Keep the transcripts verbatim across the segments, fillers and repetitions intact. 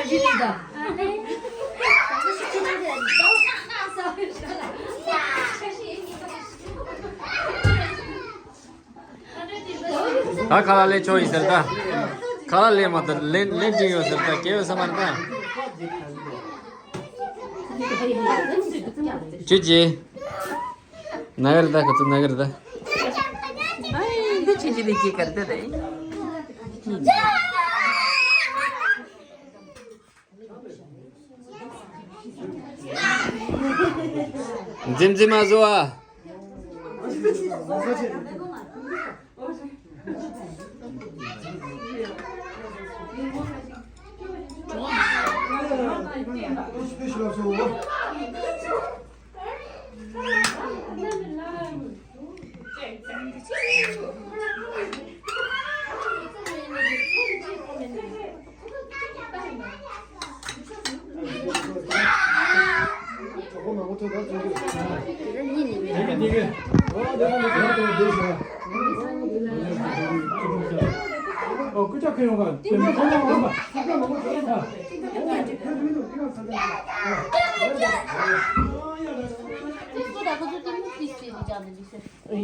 ད་ཁ་ལག་ལེན་ཆོག་ཡིན་ཟེར་ད། ཁ་ལག་ལེན་མ་ད་ལེན་ལེན་འགྲིག་ཡོད་ཟེར་ད་སྐྱེ་བོ་ས་མ་རེད་ད། ཁྱོད་ཀྱིས། ན་ག་རེད་ད་ཁ་ཚུགས་ན་ག་རེད་ད། ཨ་འདི་ཆུ་ཆུ་ལི་ཀྱི་གར་ད་ད། འཛིན་འཛིན་མ་བཟོ་ཨ།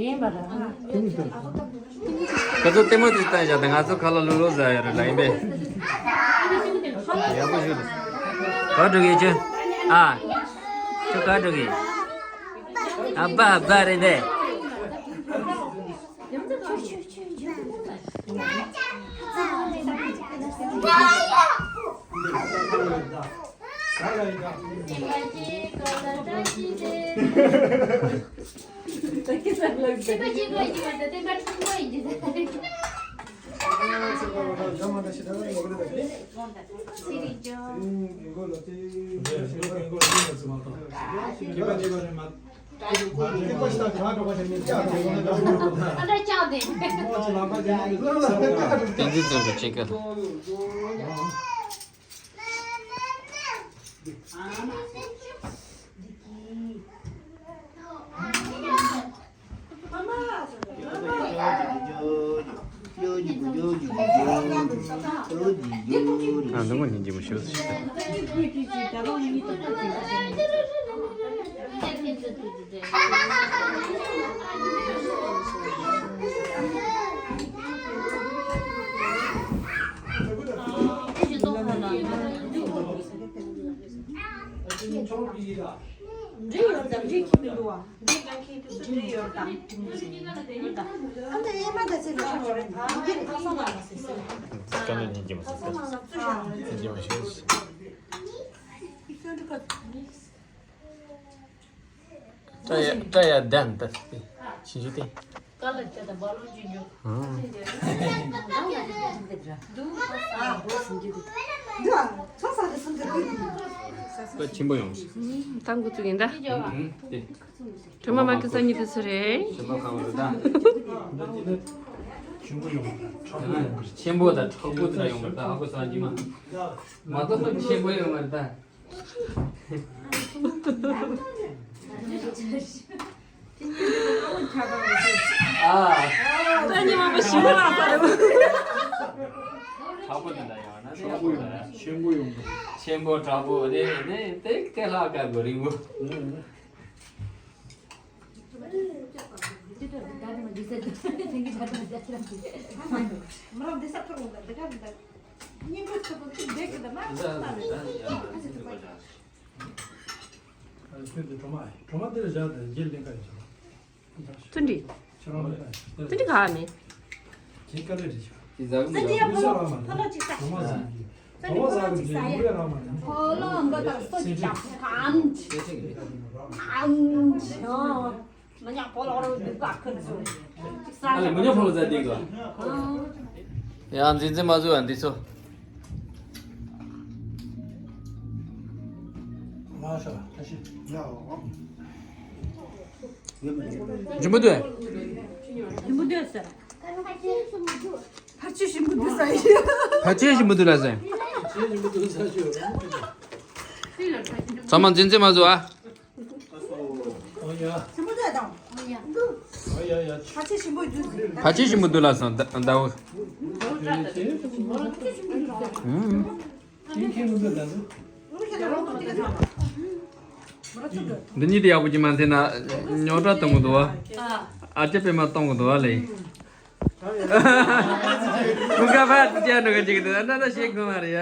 ཡིན་པ་རེད། ཁ་ཚོ་ལྟད་མོ་དེ་ལྟ་བཞག་དང་ང་ཚོ་ཁ་ལག་ལུག་ལུག་ཟ་ཡ་རེད་ལ་ཡིན་པས། ཡག་པོ་ཞུ། ག་འགྲོ་གི་ཁྱོད། ཨ། ཁྱོད་ག་འགྲོ་གི། ཨ་བ་བ་རེད་འདས། འདྲེ་ཡོད་དམ་འདྲེ་ཁྱིམ་མི་འདུག་བ། འདྲེ་གང་ཁྱིམ་དུ་སུ་འདྲེ་ཡོད་དམ། ཨ་ནི་ཨེ་མ་ད་ཚེ་རུ་ཤོར་རེད། ཨ་ནི་ཨེ་མ་ད་ཚེ་རུ་ཤོར་རེད། ཨ་ནི་ཨེ་མ་ད་ཚེ་རུ་ཤོར་རེད། ཨ་ནི་ཨེ་མ་ད་ཚེ་རུ་ཤོར་རེད། སྐྲ་ཡ་སྐྲ་ཡ་ལྡན་ད་ཞིང་ཆུ་སྟེ། ཀ་ལ་ཏེ་ད་བ་ལོ་ཇུ་ཇུ། ཨ། ད་ཆེན་པོ་ཡོང་། ཏང་གུ་ཚུགས་ཡིན་ད། ཁྲོ་མ་མ་ཁི་ས་ཉི་དུ་སུ་རེད། ཆེན་པོ་ཁ་བ་རེད་ད། ཆེན་པོ་ཡོང་། ཆེན་པོ་དང་ཁྲག་པོ་དེ་ལ་ཡོང་བར་ད་ཧ་གོ་ས་ཉི་མ། མ་གཏོགས་ཆེན་པོ་ཡོང་བར་ད། ཨ། ད་ཉི་མ་པ་ཞི་མོ་ལ་ས་རེད། དྲག་པོ་དེ་འདྲ་ཡང་ན་དེ་ཡག་པོ་རེད། ཆེན་པོ་ཡོང་། ཆེན་པོ་དྲག་པོ་དེ་ནི་དེ་དེ་ལྷག་དཀར་པོ་རིང་པོ། མ་རབས་འདི་ས་ཐུར་འོང་ད་འདི་ག་འདི་ད། སྙིང་པོ་ཚོ་པོ་ཚིག་འདེགས་ཀྱི་ད་མ་ཁོ་ན་རེད། ཨ་ཚོད་དུ་གྲོ་མ་གྲོ་མ་འདིར་བཞག་དང་རྒྱལ་ལྡན་ཀ་ཡོད་ཚོད། ཚུན་འདྲི། ཁྱེད་རང་ལ་ཚུན་འདྲི་ག་མེད། ཁྱེད་ཀ་ལེ་རེད་ཤག་ཁྱེད་ཟ་གི་མི་འདུག་ཕོ་ལོ་ཕོ་ལོ་ཅིག་ཟ། གྲོ་མ་ཟ་གི་གྲོ་མ་ཟ་གི་འདི་ཡོང་རེ་རང་མ་རེད། ཕོ་ལོ་འགོ་དང་སོ་ཅིག་ཟ། ཨམ་ཆི་ཨམ་ཆི། མི་ཉག་ཕོ་ལོ་རོ་འདི་བ་ཁུར་སོ། ཨ་ལེ་མི་ཉག་ཕོ་ལོ་ཟ་འདི་གོ། ཡང་འཛིན་འཛིན་མ་བཟོ་ཡང་འདི་ཚོ། མ་ཤ་ཁ་ཤི། ཡ། འཇུ་མི་འདུག་འཇུ་མི་འདུག་ཟེར། ཕར་ཆེ་ཞིམ་པོ་འདུག་ཟེར། ཕར་ཆེ་ཞིམ་པོ་འདུག་ལ་ཟེར། ཚང་མ་འཛིན་འཛིན་མ་བཟོ་ཨ། ཕར་ཆེ་ཞིམ་པོ་འདུག་ལ་ཟེར་ཟླ་བོ། འདི་གཉིས་དེ་ཡག་པོ་ཅིག་མ་འཐེན་ན་རྙོག་དྲ་གཏོང་གི་འདུག་བ། ཨ་ཅག་པད་མ་གཏོང་གི་འདུག་བ་ལེ། ཀུན་དགའ་ཕར་ཅིག་ཅར་འགྲོ་གི་འཇུག་འདུག་ན་ན་ཤེས་དགོས་མ་རེད་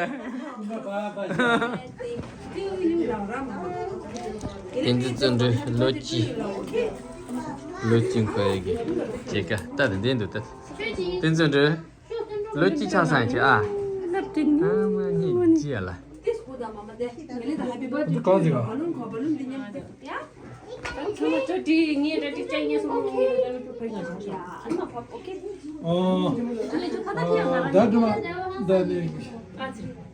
ཡ། བསྟན་འཛིན་བརྩོན་འགྲུས་ལོ་གཅིག་ལོ་གཅིག་འཁོར་ཡ་གི་སྐྱེས་སྐར་ལྟ་དེ་བདེན་འདུག་ལྟ། བསྟན་འཛིན་བརྩོན་འགྲུས་ལོ་གཅིག་ཆགས་ཚར་ཡིན་ཅི་ཨ། ཨ་མ་གཉིས་ཅི་ཡ་ལ། འདི་གང་ཟིག་ག་ཨོ། ཨོ། ད་དུ་མ་ད་ནི་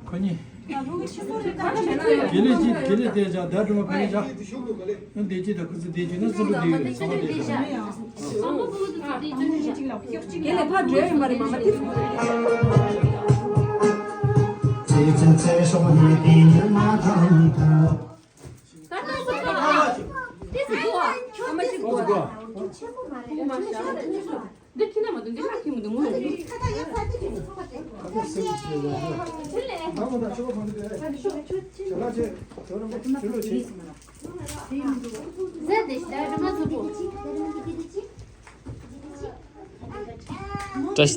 ཁོ་གཉིས། དགེ་ལེགས་ཀྱིས་དགེ་ལེགས་དེ་བཞག་ད་དུ་མ་ཕ་གི་བཞག་ཨ་འདི་གཅིག་དང་ཁུ་ཚུར་འདི་གཅིག་ན་བཙུན་པ་འདི་ཡོད་ཚང་མ་འདི་བཞག་དགེ་ལེགས་ཕར་འགྲོ་ཡོད་མ་རེད་མ་མ་དེ། འདི་ཁྱི་ན་མ་འདུག་འདི་ལ་ཁྱི་མི་འདུག་ངོ་། བཀྲ་ཤིས་བདེ་ལེགས། ཨོ་བཀྲ་ཤིས་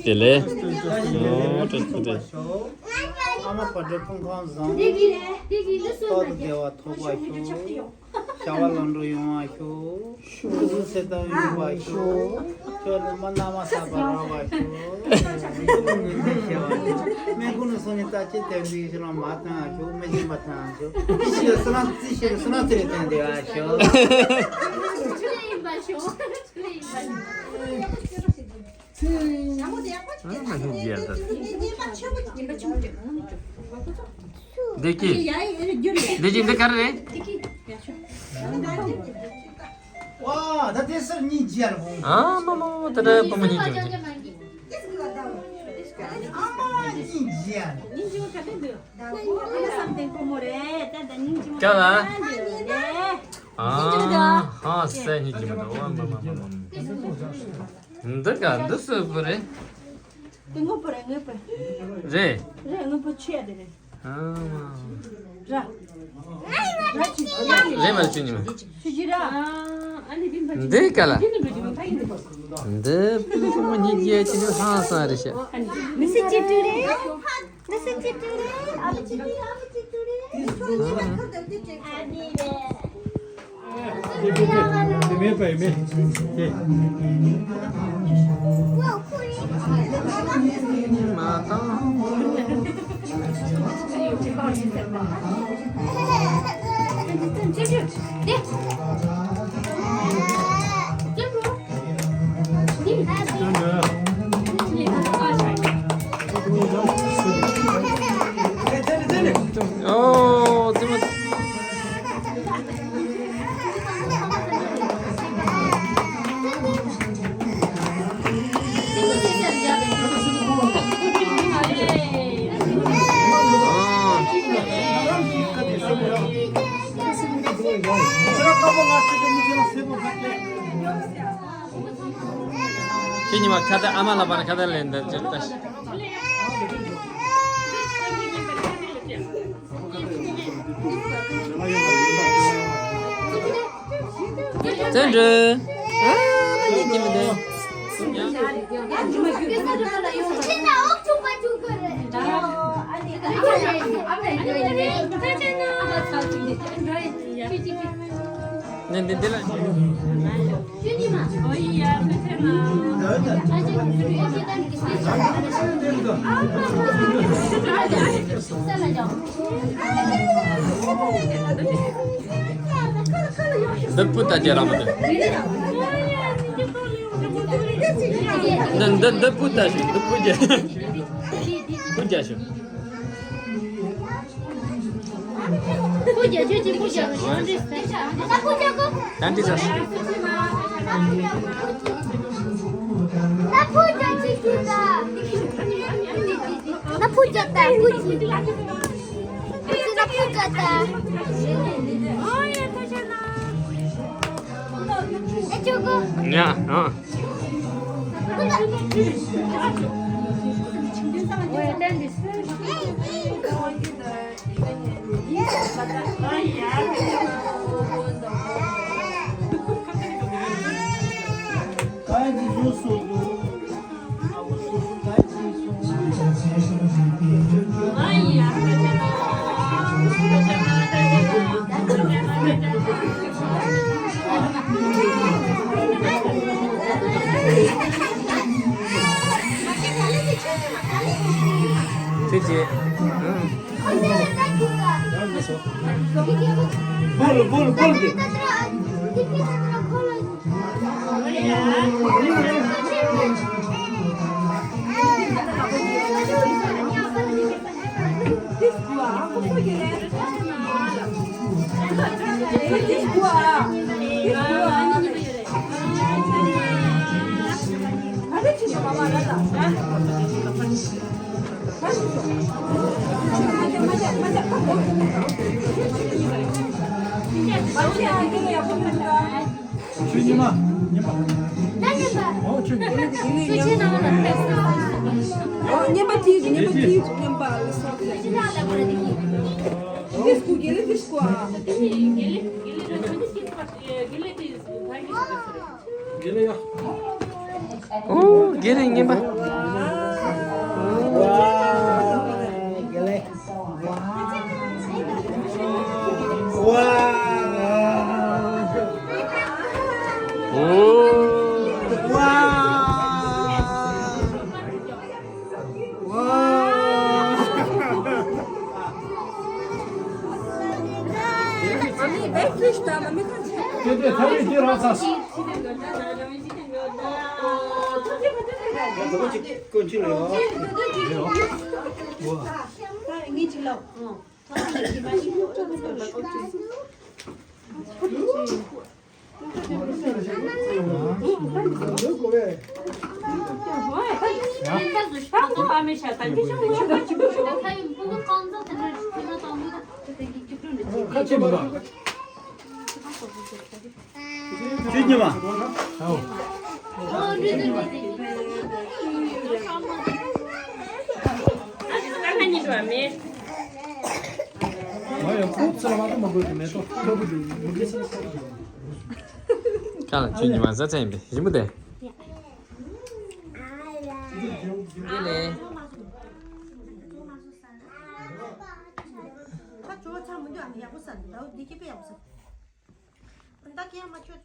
བདེ་ལེགས། ཨ་མ་བག་གྲོ་ཕུང་ཁང་བཟང་། ཏོག་ཏུ་བདེ་བ་ཐོབ་པར་ཤོག་བྱ་བ་ལམ་འགྲོ་ཡོང་བར་ཤོག་ཁུ་ཚུར་ཚེ་ཐར་ཡོང་བར་ཤོག་ཁྱོད་ནི་མ་གནའ་མ་ས་པ་རག་པར་ཤོག་སྨན་ཁུང་ནས་སོང་ནས་ལྟ་ཅི་དེ་འདྲའི་ཞིག་ལ་མ་བཏང་བ་ཤོག་མི་ཤེས་པ་བཏང་བ་ཤོག་ཤི་ཡ་སུ་ལང་རྩི་ཤི་སུ་ལང་རྩི་རེ་བཏང་བསྡད་པ་ཤོག་ཆུ་ལས་ཡིན་པ་ཤོག་ཆུ་ལས་ཡིན་པ་ཤོག་ཨ་མ་ཧི་རྒྱལ་ད། འདི་ཀི། འདི་ཀི་འདི་ག་རེ་རེད། ཨ་མ་མ་མ་ད་ད་བུ་མོ་གཉིས་ཀྱི་ཀ་ལ། ཨ་ཧ་སེ་གཉིས་ཀྱི་མ་ད་ཨ་མ་མ་མ་མ། འདི་ག་འདི་སུ་བུ་རེད། དེ་དངོས་པོ་རེད་དངོས་པོ། རེད། རེད་དངོས་པོ་ཆེ་ཡ་དེ་རེད། ཨ་མ། ར། ར་ཆུ་ཆུ་ཡ་རེད། རེད་མ་ཆུ་ཉི་མ། ཆུ་ཆུ་ར། འདི་ག་ལ། འདི་བུ་མོ་གཉིས་ཀྱི་ཆུ་ནི་ཧང་སང་རེད་ཤག་མི་སི་ཅི་ཏུ་རེད། མི་སི་ཅི་ཏུ་རེད། ཨ་མ་ཅི་ཏུ་རེད། ཨ་མ་ཅི་ཏུ་རེད། ཨ་ནི་རེད། དེ་མེད་པ་ཡིན་མེད། དེ། མ་བཏང་། ཨོ། ཁྱེད་གཉིས་མ་ཁ་བརྡ་ཨ་མ་ལགས་པ་ན་ཁ་བརྡ་ལེན་འདི་ཅི་ལྟ། བཙན་འགྲོ། ཨ་མ་ཡིན་གྱི་མི་འདུག་ནས་འདི་འདི་ལ། འདི་སྤུ་ལྟ་རྒྱ་ར་མ་འདི། འདི་འདི་འདི་སྤུ་ལྟ་ཞིག་འདི་སྤུ་རྒྱ། སྤུ་རྒྱ་ཞིག་སྤུ་རྒྱ་ཁྱོད་ཀྱིས་སྤུ་རྒྱ་རུ་ཞོན་རེད། ད་འདི་ཟ། ད་སྤུ་རྒྱ་ཅིག་གྱིས་ད། ད་སྤུ་རྒྱ་ད་སྤུ་རྒྱ། སྤུ་རྒྱ་ད་སྤུ་རྒྱ་ད། ཨོ་ཡ་ཐ་ཆ་ན། ཨེ་ཅོ་གོ། ཡ་ཨ། ཝེ་ཏན་དི་སི། ཁྱེད་ཀྱིས། ཁྱོད་ཉི་མ། ཉི་མ། ཨོ་ཁྱོད་ཉི་མ། ཨོ་ཉི་མ་དེ་ཉི་མ་དེ་ཉི་མ་ལ་སོགས་ཏེ། དེ་སྐུ་དགེ་ལེགས་དེ་སྐུ་ཨ། དགེ་ལེགས་ཡ། ཨོ་དགེ་ལེགས་ཉི་མ། ཝ། དགེ་ལེགས། ཝ། ཝ། ཁྱོད་ཉི་མ། ཁྱོད་ཉི་མ་ཟ་ཚན་ཡིན་པས་ཞིམ་པོ་དེ། ཁ་བྱོ་ཚ་མི་འདུག་ཨ་ནི་ཡག་པོ་ཟ་འདུག་ད་འདི་སྐྱེ་དཔེ་ཡག་པོ་ཟ། ད་ཀྱེ་མ་ཁྱོད།